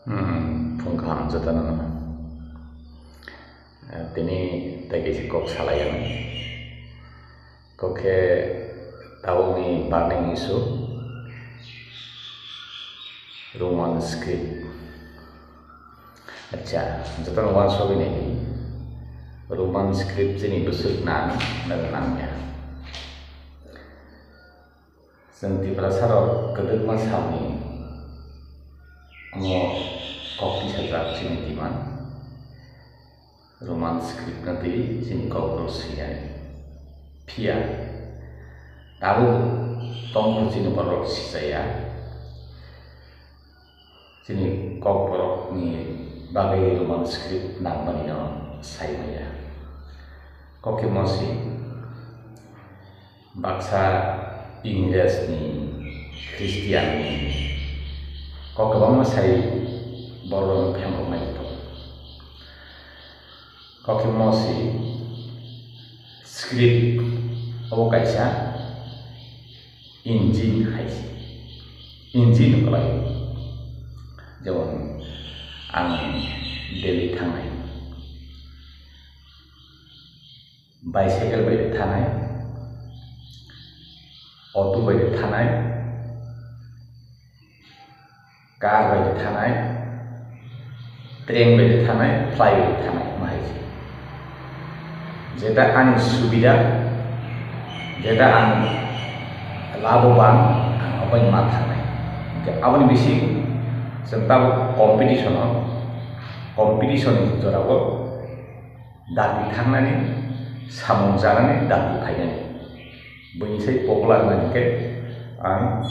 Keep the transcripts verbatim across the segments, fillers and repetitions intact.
Hmm, phung kaham jotono. Eh, tini tei kaisa kok salai ang. Kok khe tabukni burning issue, Roman script. Acha, jotono uansugwi naidi. Roman script chini bwswk nang, na nangya. Chwng Tiprasarok kwdwkma salni omo kok tisajak chini demand. Roman script no twi chini kokborok swinani. Phiya tabuk tongkhu chini borok sijaya. Chini kokborokni bagwi Roman script nangmani no sai manya. Kok khe mosi baksa Ingresni, Christianni kok kwbangma sai borokno phemroknai tongo. Kok khe mosi script obo kaisa engine hai se. Engine kwlai. Jemon ang Delhi thangnai. Bicycle bai de thanai, auto bai de thanai, car bai de thanai, train bai de thanai, flight bai de thanai, ma hai se. Jeta ani subida, jeta ani labo bang, ang obai ma thanai. Hingke aboni bising chwng tabuk competition o, competition ni jora o, dati thangnani, samung chanani, dati phainani. Buini sai popular nani khe ang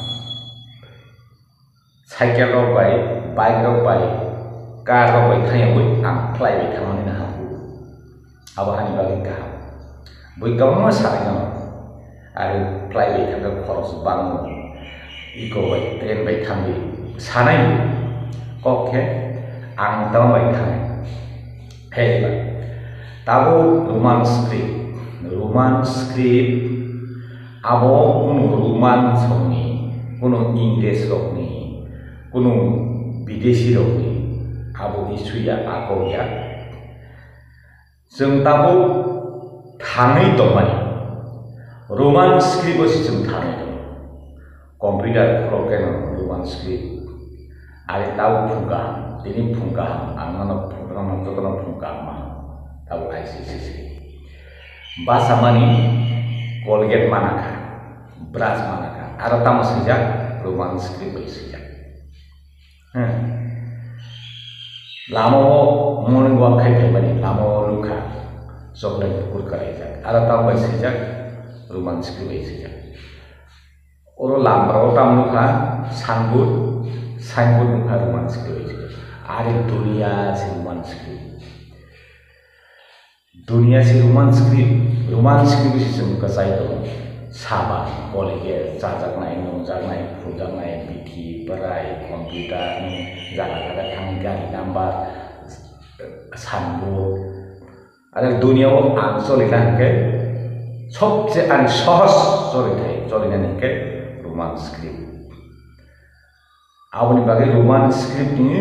cycle rok bai, bike rok bai, car rok bai thangyawi ang fly bai thangmani na hamkuk. Abo ani bagwi kaham. Bui kwbangma sanai no. Ari fly bai thangkhe khorok bango. Iko bai, train bai thangwi sanai bo. Kok khe ang tamo bai thangnai. Hei ba. Tabo Roman script. Roman script abo kunu Roman songni, kunu Ingres rokni, kunu bidesi rokni abo issue ya, akok ya. Chwng tabuk thangwi tongmani. Roman script o se chwng thangwi tongo. Computer khulok khe no Roman script. Ari tabuk phung kaham, tini phung kaham, ang no phung kaham, jotono phung kaham mano. Tabuk hai se se se. Basa mani Colgate mana kha, brush mana kha. Aro tamo swijak, Roman script bai swijak. Hmm. Lama o morning walk khai phaimani, lama o nukha chocolate kurkure rijak. Aro tamo bai swijak, Roman script bai swijak. Oro lama o tamo nukha signboard, signboard nukha Roman script bai swijak. Ari duniya se Roman script. Duniya se Roman script, Roman script se chwng kwchai tongo. Saba, Colgate, chajaknai, nungjaknai, phuljaknai, bithi, bwrai, computer, ni jaga jaga thangwi gari number, signboard. Are duniya o ang cholina hwnkhe, sobse ang sohoj cholithai, cholina hwnkhe Roman script. Aboni bagwi Roman script ni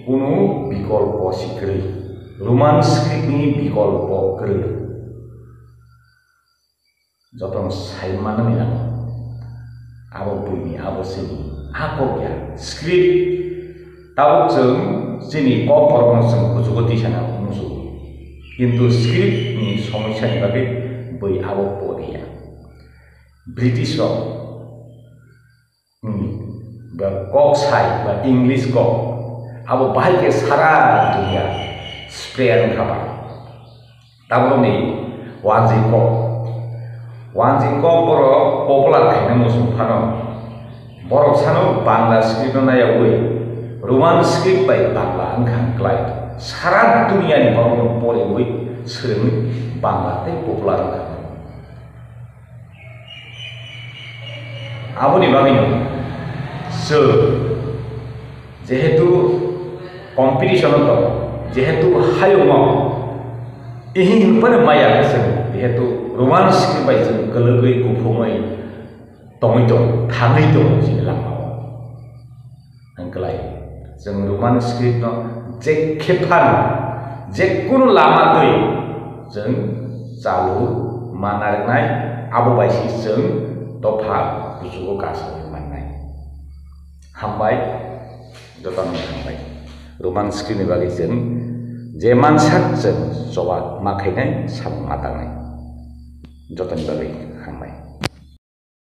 kunu bikolpo si kwrwi. Roman script ni bikolpo kwrwi. Jotono sai manani nango. Abo buini, abo sini. Akok ya. Script tabuk chwng chini kokborokno chwng kuchugo tisana muchungo. Kintu script ni somosya ni bagwi bui abo poriya. British rok Hmm. Ba kok sai, ba English kok. Abo bahai khe sara dunia spread wngkha ba. Tabukni wanjwi kok. Wanjwi kok borok popular khaina muchung phano. Borok sano Bangla script no naiyawi Roman script bai Bangla wngkha klai. Sara dunia ni borok no poriwi swrwngwi Bangla tei popular wngkha. Aboni bagwino chwng jehetu competition-o tongo, jehetu hayungno ihi hinphano maya khe chwng, jehetu Roman script bai chwng kwlwgwi kuphumwi tongwi tongo, thangwi tongo chini langmao. Ang kwlai. Chwng Roman script no je khe phano, je kunu lama twi chwng chalu ma narwknai, abo bai se chwng dopha kuchugo kasawi mannai. Hambai, jotono hambai. Roman script ni bagwi chwng je mansak chwng choba ma khainai, samung ma tangnai. Jotoni bagwi hambai.